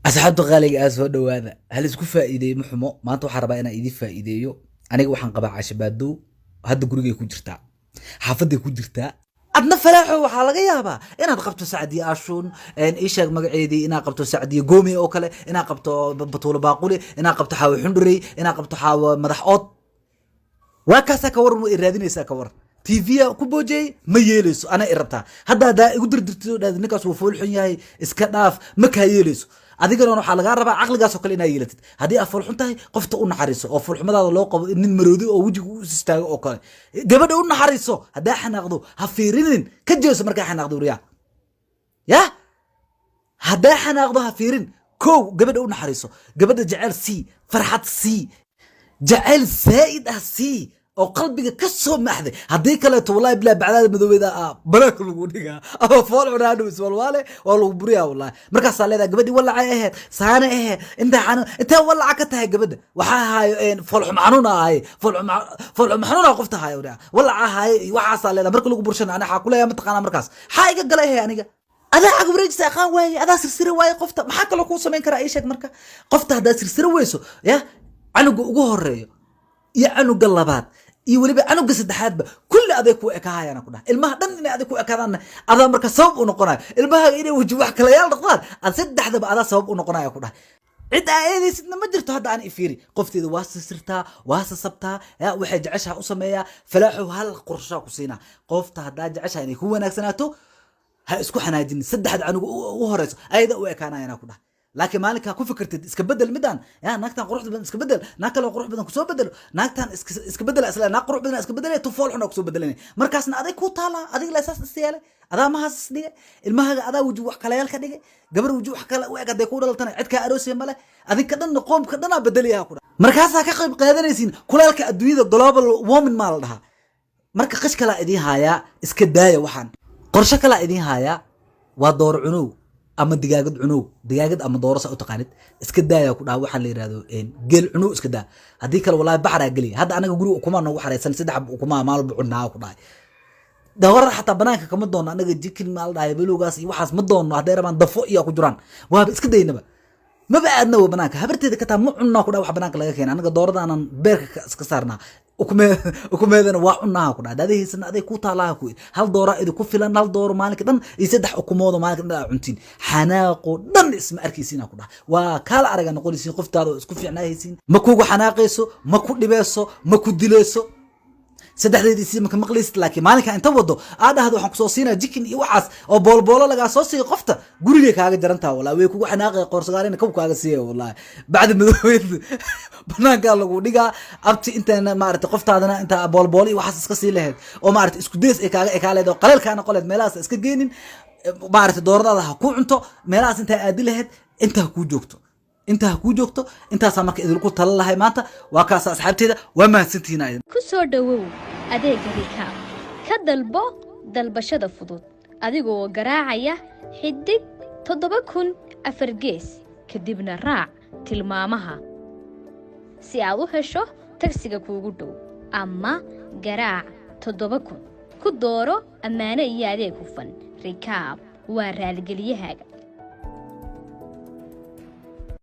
Asxaabta qaaliga ah, soo dhowaada. Hal isku faa'iideey ma xumo. Maanta waxaan rabaa inaan idiin faa'iideeyo. Aniga waxaan qabaa Cashabaadow, hadda gurigay ku jirtaa, xaafaday ku jirtaa. Adna Falaaxo, waxaa laga yaabaa inaad qabto Sacdiye Ashuun, ii sheeg magaceedii, inaad qabto Sacdiye Goomi oo kale, inaad qabto Batuulo Baaquli, inaad qabto Xaawo Xundhurey, inaad qabto Xaawo Madax Ood. Waa kaasaa. Ka waran way raadinaysaa? Ka waran TV ku boojeyey? Ma yeeleyso. Ana i rabtaa hadda haddaa igu dirdirtid oo dhahdo ninkaas wuu fool xun yahay, iska dhaaf, ma kaa yeeleyso. Adigana waxaa lagaa rabaa caqligaas oo kale inaa yeelatid. Haddii aad foolxun tahay, qofta u naxariiso oo foolxumadaada loo qabo nin maroodi oo wejiga u istaago oo kale, gabadha u naxariiso. Haddaa xanaaqdo, ha fiirinin, ka jeeso markaa xanaaqdo. Wariyaa ya, haddaa xanaaqdo ha fiirin. Kow, gabadha u naxariiso, gabadha jecel sii, farxad sii, jacayl zaa'id ah sii oo qalbiga ka soo maxday. Haddii kaleeto, wallahi bilaa, bacdaada madoobeeda ah banaanka lagu dhigaa ama fool cunaadhow iswalwaale waa lagu buriyaa wallahi. Markaasaa leedahay gabadhii walacay ahayd, saane ahayd, intaa xanuun, intee walaca ka tahay gabadha? Waxaa ahaayo foolxum xanuun ahaaye, foolxum xanuun ah qofta ahaayo, walaca ahaaye iyo waxaasaa leedahay. Marka lagu burshana, ani xaa kuleeyaa mataqaanaa? Markaas xaa iga galay ahay aniga? Adaa cag wareejisa aqaan waaye, adaa sirsira waaye. Qofta maxaa kaloo kuu samayn karaa? Ii sheeg. Marka qofta haddaa sirsira weyso, ya canuga ugu horeeyo iyo canuga labaad iyo weliba canuga saddexaadba kulli aday ku ekaahayaan ku dhaha. Ilmaha dhan inay aday ku ekaadaanna adaa marka sabab u noqonayo. Ilmaha inay weji wax kalayaal noqdaan ad saddexdaba adaa sabab u noqonaya ku dhahay. Cid aa eedaysidna ma jirto. Hadda aan ifiiri, qofteeda waa sisirtaa, waa sasabtaa, ya waxay jeceshaha u sameeyaa. Falaaxow, hal qorshaa ku siinaa: qofta haddaa jeceshaha inay ku wanaagsanaato, ha isku xanaajinin. Saddexda canuga u horeyso ayada u ekaanayana ku dhahay. Laakiin maalinkaa ku fikirtid iska bedel midaan, ya naagtan quruxda badan iska bedel, naag kaloo qurux badan kusoo bedelo, naagtan iska bedela, isla naag qurux badan iska bedelay, tu fool xun kusoo bedelanay, markaasna aday ku taalaa. Adiga la saas is yeelay, adaa mahaas is dhigay, ilmahaaga adaa weji wax kalayaal ka dhigay. Gabar weji wax kale u eg hadday ku dhalatana, cid kaa aroosaya male. Adinka dhanna qoomka dhanaa bedelayaa ku dhaha. Markaasaa ka qayb qaadanaysiin kuleelka adduunyada, global warming maa la dhahaa. Marka qish kalaa idiin haayaa, iska daaya. Waxaan qorshe kalaa idiin haayaa, waa dooro cunow ama digaagad cunow, digaagad ama dooro saa u taqaanid. Iska daaya ku dhaha. Waxaa la yidhahdo geel cunow iska daa. Haddii kale wallahi baxraa geliya. Hadda anaga guriga ukumaa noogu xareysan, saddex xab ukumaa maalba cunaa ku dhahay. Doorada xataa banaanka kama doonno anaga. Jikin maa la dhahay, belowgaas iyo waxaas ma doonno. Hadday rabaan dafo iyo ku jiraan, waaba iska daynaba, maba aadna wa banaanka. Habarteeda kataa ma cunnaa ku dhaha. Wax banaanka laga keena anaga dooradaanan beerka iska saarnaa, ukumeedana waa cunaha ku dhaha. Daadahiisana aday ku taalaha ku hal doora idinku filan, hal dooro maalinka dhan iyo saddex ukumoodo maalinka dhan aa cuntiin. Xanaaqo dhan isma arkaysiina ku dhaha. Waa kaala araga noqonaysiin. Qoftaada oo isku fiicnaahaysiin, ma kugu xanaaqayso, ma ku dhibeyso, ma ku dileyso. Saddexdeediisii maka maqlaysid. Laakiin maalinka inta wado aa dhahdo waxaan kusoo siinaya jikin iyo waxaas oo boolboolo lagaa soo siiyo, qofta gurigay kaaga jarantaa wallahi. Way kugu xanaaqaya, qoorsagaarina kow kaaga siiya wallahi. Bacdi madoobeed banaankaa lagu dhigaa abti. Intaana maarata qoftaadana intaa boolboolo iyo waxaas iska sii lahayd oo maarata isku dees ay kaaga ekaa leed oo qaleel kaa noqon lehed, meelahaas iska geenin. Maarata dooradaada ha ku cunto. Meelahaas intaa aadi lahayd, inta ha kuu joogto, inta ha kuu joogto. Intaasaa marka idinku tala lahay maanta. Waa kaasa asxaabteeda, waa mahadsantihiin idin. Ku soo dhowow adeega Rikaab. Ka dalbo dalbashada fudud adigoo garaacaya *7004#, kadibna raac tilmaamaha si aad u hesho tagsiga kuugu dhow, ama garaac 7000 ku dooro ammaano iyo adeeg hufan. Rikaab waa raaligelyahaaga.